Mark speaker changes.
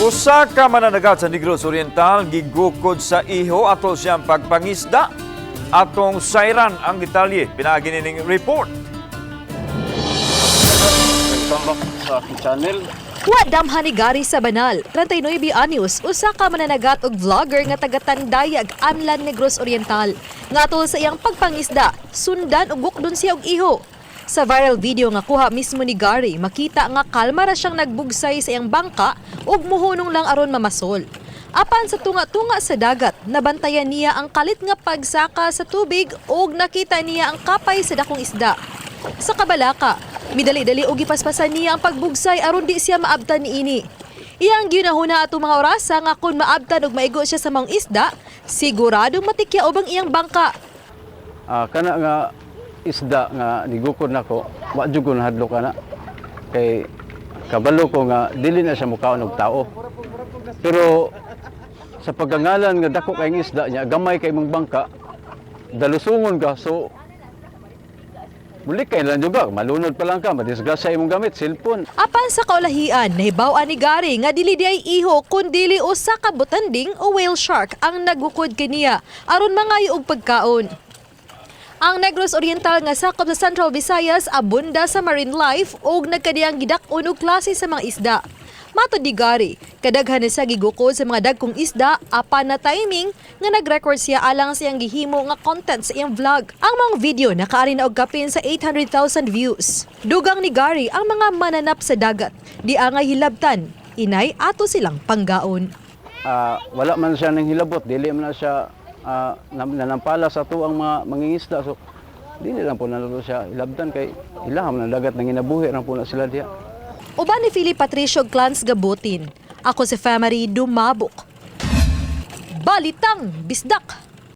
Speaker 1: Usa ka mananagat sa Negros Oriental gigukod sa iho atol siyang pagpangisda. Atong sayran ang detalye pinaagi nining report.
Speaker 2: Welcome back sa aking channel.
Speaker 3: Wa damhan ni Gary Sabanal, 39 anyos, usa ka mananagat og vlogger nga taga Tandayag, Amlan, Negros Oriental. Nga atol sa iyang pagpangisda, sundan ug gukdon siya og iho. Sa viral video nga kuha mismo ni Gary, makita nga kalma ra siyang nagbugsay sa iyang bangka ug muhunong lang aron mamasol. Apan sa tunga-tunga sa dagat, nabantayan niya ang kalit nga pagsaka sa tubig ug nakita niya ang kapay sa dakong isda. Sa kabalaka, midali-dali og gipaspasan niya ang pagbugsay aron di siya maabtan niini. Iyang ginahuna atong mga orasa nga kung maabtan og maigo siya sa maong isda, siguradong matikya ang iyang bangka.
Speaker 2: Kana nga isda nga nigukod nako, wa jud ko nahadlok ana. Kay kabalo ko nga dili na siya mukaon og tao. Pero sa pagkangalan nga dako kay isda niya, gamay kay imong bangka, dalusungon ka, so muli kay lang juga, malunod pa lang ka, madisgrasya imong gamit, cellphone.
Speaker 3: Apan sa kaulahian, nahibaw-an ni Gary nga dili di ay iho kun dili usa ka butanding o whale shark ang nagukod kaniya aron mangayo og pagkaon. Ang Negros Oriental nga sakop sa Central Visayas abunda sa marine life ug nagkadiyang gidak-on og klase sa mga isda. Matod ni Gary, kadaghan na siya gigukod sa mga dagkong isda apan na timing nga nag-record siya alang sa iyang gihimo nga content sa iyang vlog. Ang mga video nakaari na og kapin sa 800,000 views. Dugang ni Gary ang mga mananap sa dagat, di angay hilabtan, inay ato silang panggaon.
Speaker 2: Wala man siya nang hilabot, dili man na siya nanampala sa tuang mga mangingisda. So dili lang po na nato siya hilabtan kay ilaham na dagat nang ginabuhi lang po na sila diha.
Speaker 3: Uban ni Philip Patricio Clans Gabutin. Ako si Family Dumabok. Balitang Bisdak.